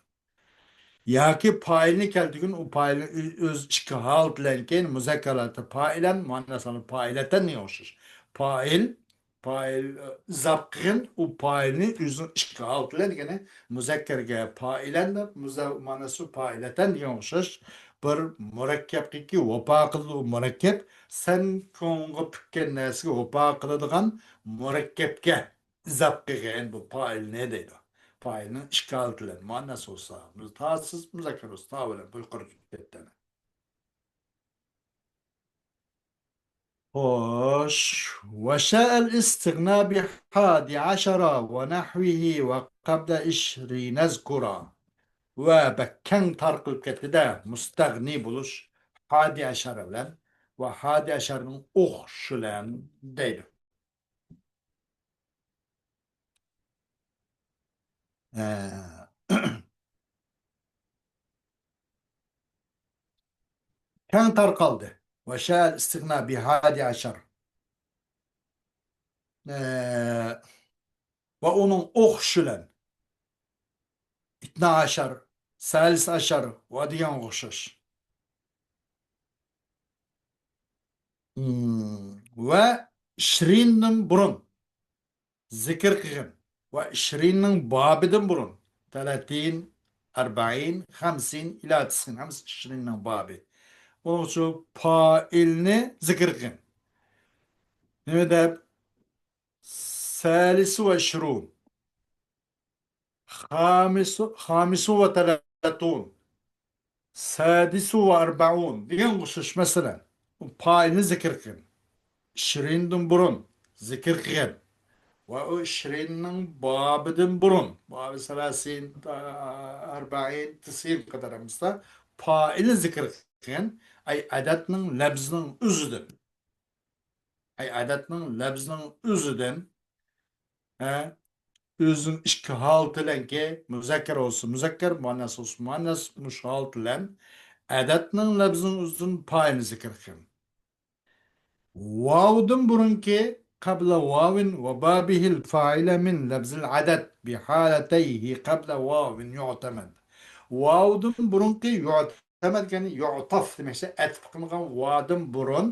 ياكى پائىلنى كەلتۈرگىن، ئۇ پائىلنى ئۆ-، ئۆز ئىككى ھالىتى بىلەن كېيىن مۇزەككەر ھالەتتە پائىلەن، مۇئەننەس ھالەتتە پائىلەتەن دېگەن ئوخشاش. پائىل، پائىل، ئە، ئىزاپ قىلغىن، ئۇ پائىلنى ئۆزىنىڭ ئىككى ھالىتى بىلەن، يەنى مۇزەككەرگە پائىلەن دەپ، مۇزە-، مۇئەننەسكە پائىلەتەن دېگەن ئوخشاش بىر مۇرەككەپكە ۋاپا قىلىدۇ، ئۇ مۇرەككەپ سەن كۆڭلۈڭگە پۈككەن نەرسىگە ۋاپا قىلىدىغان مۇرەككەپكە ئىزاپ قىلغىن بۇ پائىلنى دەيدۇ. پائىلنىڭ ئىككى ھالىتى بىلەن، مۇئەننەس بولسا، تاسىس، مۇزەككەر بولسا، تا بىلەن بۇ يۇقىرى كەتتى. خوش. وشاء الاستغناء بحادي عشر ونحوه وقبل عشرين اذكرا. ۋە بەك كەڭ تارقىلىپ كەتتى-دە، مۇستەغنى بولۇش ھادى ئەشەرە بىلەن ۋە ھادى ئەشەرىنىڭ ئوخشىشى بىلەن دەيدۇ. ئە، كەڭ تارقالدى. وشاء الاستغناء بحادي عشر. ئە، ۋە ئۇنىڭ ئوخشىشى بىلەن. ئىتنا ئاشار، سالىس ئاشار ۋە دېگەنگە ئوخشاش. ھىم، ۋە ئىشرىندىن بۇرۇن زىكىر قىلغىن ۋە ئىشرىننىڭ بابىدىن بۇرۇن، تەلاتىن، ئەربەئىن، خەمسىن، ئىلا تىسئىن، ھەممىسى ئىشرىننىڭ بابى. ئۇنىڭ ئۈچۈن پائىلنى زىكىر قىلغىن. نېمە دەپ؟ سالىسۇ ۋە ئىشرۇن. خامىسۇ، خامىسۇ ۋە تەلاتۇن. سادىسۇ ۋە ئەربەئۇن دېگەن ئوخشاش، مەسىلەن، ئۇ پائىلنى زىكىر قىلغىن. ئىشرىندىن بۇرۇن زىكىر قىلغىن. ۋە ئۇ ئىشرىننىڭ بابىدىن بۇرۇن، بابى سەلاسىن، ئەربەئىن، تىسئىن قەدەر ئەمەسلا، پائىلنى زىكىر قىلغىن. ئەي ئەدەدنىڭ لەپزىنىڭ ئۆزىدىن. ئەي ئەدەدنىڭ لەپزىنىڭ ئۆزىدىن، ھە، ئۆزىنىڭ ئىككى ھالىتى بىلەنكى، مۇزەككەر بولسا مۇزەككەر، مۇئەننەس بولسا مۇئەننەس، مۇشۇ ھالىتى بىلەن ئەدەدنىڭ لەپزىنىڭ ئۆزىدىن پائىلنى زىكىر قىلىڭ. ۋاۋدىن بۇرۇنكى قەبلە ۋاۋىن ۋە بابىھىل فائىلە مىن لەپزىل ئەدەد بىھالەتەيھى قەبلە ۋاۋىن يۇئتەمەد. ۋاۋدىن بۇرۇنقى يۇئتەمەد دېگەن يۇئتاف دېمەكچى، ئەتىپ قىلىنغان ۋادىن بۇرۇن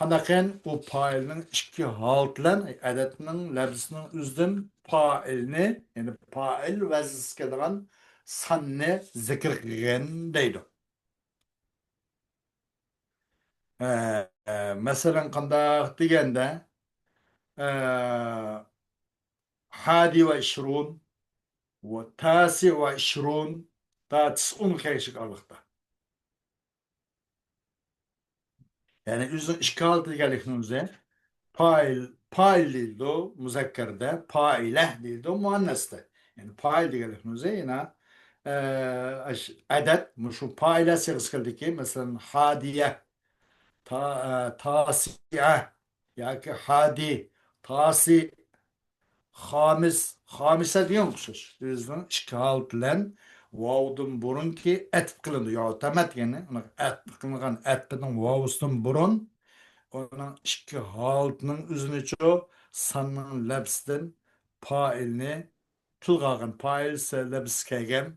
قانداقكەن ئۇ پائىلنىڭ ئىككى ھالىتى بىلەن ئەدەدنىڭ لەپزىنىڭ ئۆزىدىن پائىلنى، يەنى پائىل ۋەزنىسى كېلىدىغان ساننى زىكىر قىلغىن دەيدۇ. ئە، ئە، مەسىلەن، قانداق دېگەندە، ئە، ھادى ۋە ئىشرۇن ۋە تاسى ۋە ئىشرۇن تا تىسئۇن كەلگۈچىلىك ئارىلىقتا. يەنى ئۆزىنىڭ ئىككى ھالىتى دېگەنلىكنىڭ ئۆزى پائىل، پائىل دېيىلىدۇ، مۇزەككەردە، پائىلە دېيىلىدۇ، مۇئەننەستە. يەنى پائىل دېگەنلىكنىڭ ئۆزى يەنە، ئە، ئەش-، ئەدەد، مۇشۇ پائىلە سىيغىسى كېلىدىكى، مەسىلەن، ھادىيە، تا-، ئە، تاسىئە ياكى ھادى، تاسى، خامىس، خامىسە دېگەن ئوخشاش. ئۆزىنىڭ ئىككى ھالىتى بىلەن ۋاۋدىن بۇرۇنكى ئەتىپ قىلىنىدۇ. يۇئتەمەد دېگەننى، ئۇنىڭ ئەتىپ قىلىنغان ئەتپىنىڭ ۋاۋسىدىن بۇرۇن، ئۇنىڭ ئىككى ھالىتىنىڭ ئۆزىنىچۇ ساننىڭ لەپزىدىن پائىلنى تىلغا ئالغىن. پائىل سە-، لەپزى كەلگەن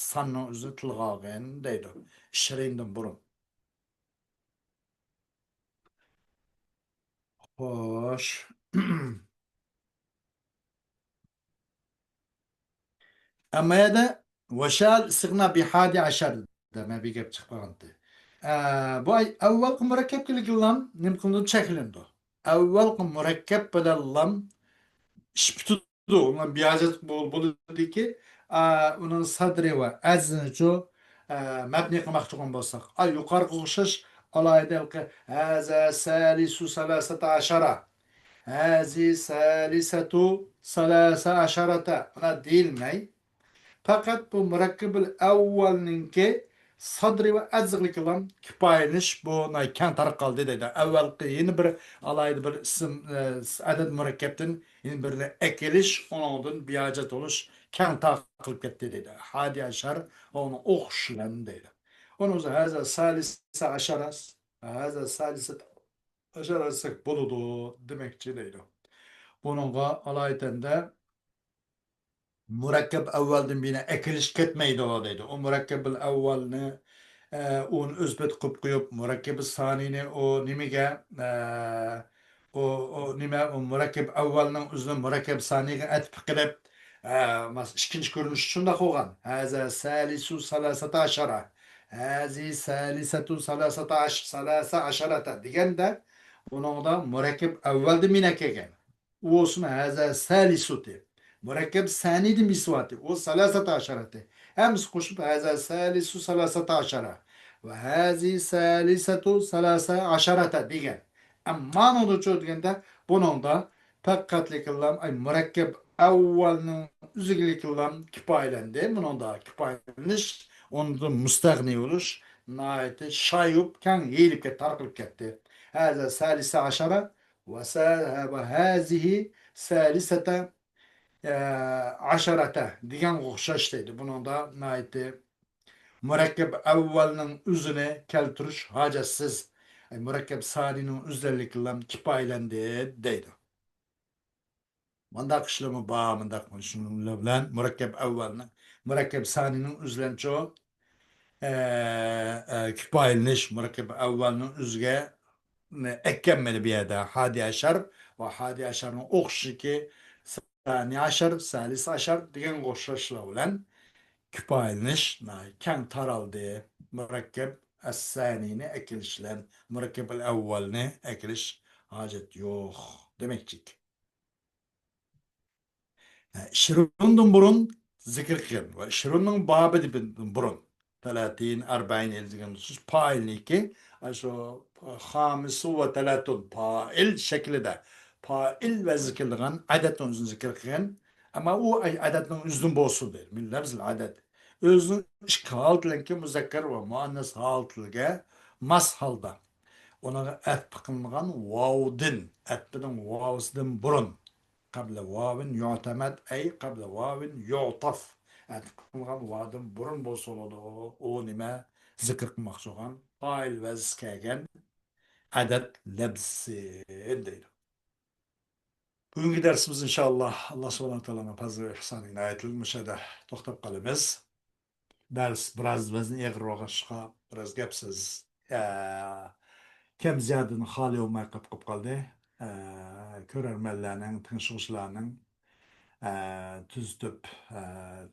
ساننىڭ ئۆزىنى تىلغا ئالغىن دەيدۇ. ئىشرىندىن بۇرۇن. خوش. ئەمما يەردە ۋەشەل ئىستىغنا بىھادى ئەشەر دېدى. مەن بىر گەپ چىقىپ قالغانتى. ئە، بۇ ئەي-، ئەۋۋەلقى مۇرەككەپكە لام نېمە قىلىنىدۇ؟ چەكلىنىدۇ. ئەۋۋەلقى مۇرەككەپ بىلەن لام ئىش پۈتىدۇ. ئۇنىڭ بىھاجەت بول-، بولىدۇكى، ئا، ئۇنىڭ سادرى ۋە ئەزىنىچۇ، ئە، مەبنى قىلماقچى بولغان بولساق. ئا، يۇقارقىغا ئوخشاش ئالاھىدە ھەلقى ھەزە سالىسۇ سالاسەتە ئەشەرە. ھەزى سالىسەتۇ سالاسە ئەشەرەتە. مانا دېيىلمەي. پەقەت بۇ مۇرەككەبىل ئەۋۋەلنىڭكى سادرى ۋە ئەزىغلىكىلام كىپايىلىنىش بۇ ناھايىتى كەڭ تارقالدى دەيدۇ. ئەۋۋەلقى يەنە بىر ئالاھىدە بىر ئىسىم، ئە، ئەدەد مۇرەككەپتىن يەنە بىرنى ئەكېلىش، ئۇنىڭدىن بىھاجەت بولۇش كەڭ تارقىلىپ كەتتى دەيدۇ. ھادى ئەشەر، ئۇنىڭ ئوخشىشى بىلەن دەيدۇ. ئۇنىڭ ئۆزى ھەزە سالىسە ئەشەرە، ھەزە سالىسە ئەشەرە دېسەك بولىدۇ دېمەكچى دەيدۇ. بۇنىڭغا ئالايىتەندە مۇرەككەپ ئەۋۋەلدىن بىنە ئەكېلىش كەتمەيدۇ دەيدۇ. ئۇ مۇرەككەبىل ئەۋۋەلنى، ئە، ئۇنى ئۆز پېتى قىلىپ قويۇپ، مۇرەككەبى سانىينى ئۇ نېمىگە، ئە، ئۇ، ئۇ نېمە، ئۇ مۇرەككەب ئەۋۋەلنىڭ ئۆزىنى مۇرەككەب سانىيغا ئەتىپ قىلىپ، ئە، ماس-، ئىككىنچى كۆرۈنۈشى شۇنداق بولغان. ھەزە سالىسۇ سالاسەتە ئەشەرە. ھەزى سالىسەتۇ سالاسەتە ئەش-، سالاسە ئەشەرەتە دېگەندە، ئۇنىڭدا مۇرەككەب ئەۋۋەلدىن بىنە كەلگەن. ئۇ بولسىمۇ ھەزە سالىسۇتى. مۇرەككەب سانىيدىن بىسىۋاتى. ئۇ سالاسەتە ئەشەرەتى. ھەممىسى قوشۇپ ھەزە سالىسۇ سالاسەتە ئەشەرە. ۋە ھەزى سالىسەتۇ سالاسە ئەشەرەتە دېگەن. ئەمما نۇدۇچۇ دېگەندە، بۇنىڭدا پەقەتلىكىللام، ئاي، مۇرەككەب ئەۋۋەلنىڭ ئۆزىگىلىكىللام كىپايىلەندى. بۇنىڭدا كىپايىلىنىش، ئۇنىڭدىن مۇستەغنى بولۇش ناھايىتى شايۇپ، كەڭ يېيىلىپ كەت-، تارقىلىپ كەتتى. ھەزە سالىسە ئەشەرە ۋە سە-، ۋە ھەزىھى سالىسەتە، ئە، ئەشەرەتە دېگەنگە ئوخشاش دەيدۇ. بۇنىڭدا ناھايىتى مۇرەككەپ ئەۋۋەلنىڭ ئۆزىنى كەلتۈرۈش ھاجەتسىز. ئەي، مۇرەككەپ سانىنىڭ ئۆزلەنلىكىلا كىپايىلەندى دەيدۇ. مۇنداق ئىشلارمۇ بار، مۇنداق شۇنىڭ بىلەن مۇرەككەپ ئەۋۋەلنىڭ، مۇرەككەپ سانىنىڭ ئۆزلەنچۇ، ئە، ئە، كىپايىلىنىش، مۇرەككەپ ئەۋۋەلنىڭ ئۆزىگە ئەكەنمىدى بۇ يەردە. ھادى ئەشەر ۋە ھادى ئەشەرنىڭ ئوخشىشىكى سانى ئەشەر، سالىس ئەشەر دېگەنگە ئوخشاشلار بىلەن كىپايىلىنىش ناھايىتى كەڭ تارالدى. مۇرەككەپ ئەسسانىنى ئەكېلىش بىلەن مۇرەككەپ ئەۋۋەلنى ئەكېلىش ھاجەت يوق دېمەكچىك. ئىشرۇندىن بۇرۇن زىكىر قىلغان ۋە ئىشرۇننىڭ بابىدىن بۇرۇن. تەلاتىن، ئەربەئىن دېگەن سۆز پائىلنىڭكى، ئاشۇ خامىسۇ ۋە تەلاتۇن پائىل شەكلىدە پائىل ۋە زىكىر قىلغان ئەدەتنىڭ ئۆزىنى زىكىر قىلغان. ئەمما ئۇ ئەدەتنىڭ ئۆزىدىن بولسۇن دەيدۇ. مىن لەفزىل ئەدەت. ئۆزىنىڭ ئىككى ھالىتىلەنكى مۇزەككەر ۋە مۇئەننەس ھالىتىگە ماس ھالدا. ئۇنىڭغا ئەتپە قىلىنغان ۋاۋدىن، ئەتپىنىڭ ۋاۋسىدىن بۇرۇن. قەبلە ۋاۋىن يۇتەمەد، ئەي قەبلە ۋاۋىن يۇتەف. ئەتىپ قىلغان ۋادىن بۇرۇن بولسا بولىدۇ. ئۇ نېمە؟ زىكىر قىلماقچى بولغان پائىل ۋەزىسى كەلگەن ئەدەت لەپزىسى دەيدۇ. بۈگۈنكى دەرسىمىز ئىنشائاللا، ئاللا سۇبھانەھۇ ۋە تائالانىڭ پەزلى ۋە ئېھسانى ئىنايىتى بىلەن مۇشۇ يەردە توختاپ قالىمىز. دەرس بىراز ۋەزنى ئېغىر بولغاچقا، بىراز گەپسىز، ئە، كەم زىيادىدىن خالىي بولماي قېلىپ، قېلىپ قالدى. ئە، كۆرەرمەنلەرنىڭ، تىڭشىغۇچىلارنىڭ، ئە، تۈزىتىپ، ئە،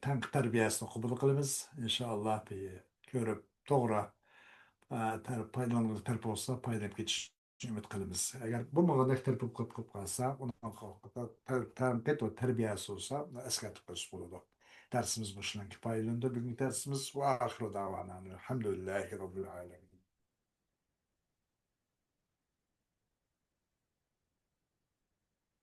تەنقىد تەربىيەسىنى قوبۇل قىلىمىز. ئىنشائاللا، بى-، كۆرۈپ توغرا، ئە، تەرەپ، پايدىلانغۇلۇق تەرەپ بولسا، پايدىلىنىپ كېتىش ئۈمىد قىلىمىز. ئەگەر بولمىغاندەك تەرىپىپ قىلىپ، قىلىپ قالسا، ئۇنىڭغا تەر-، تەنقىد ۋە تەربىيەسى بولسا، ئەسكەرتىپ قويسا بولىدۇ. دەرسىمىز مۇشۇنىڭ كىپايىلىندى. بۈگۈنكى دەرسىمىز ۋە ئاخىرۇ دەۋانا ئەلھەمدۇلىللاھى رەببىل ئالەمىن.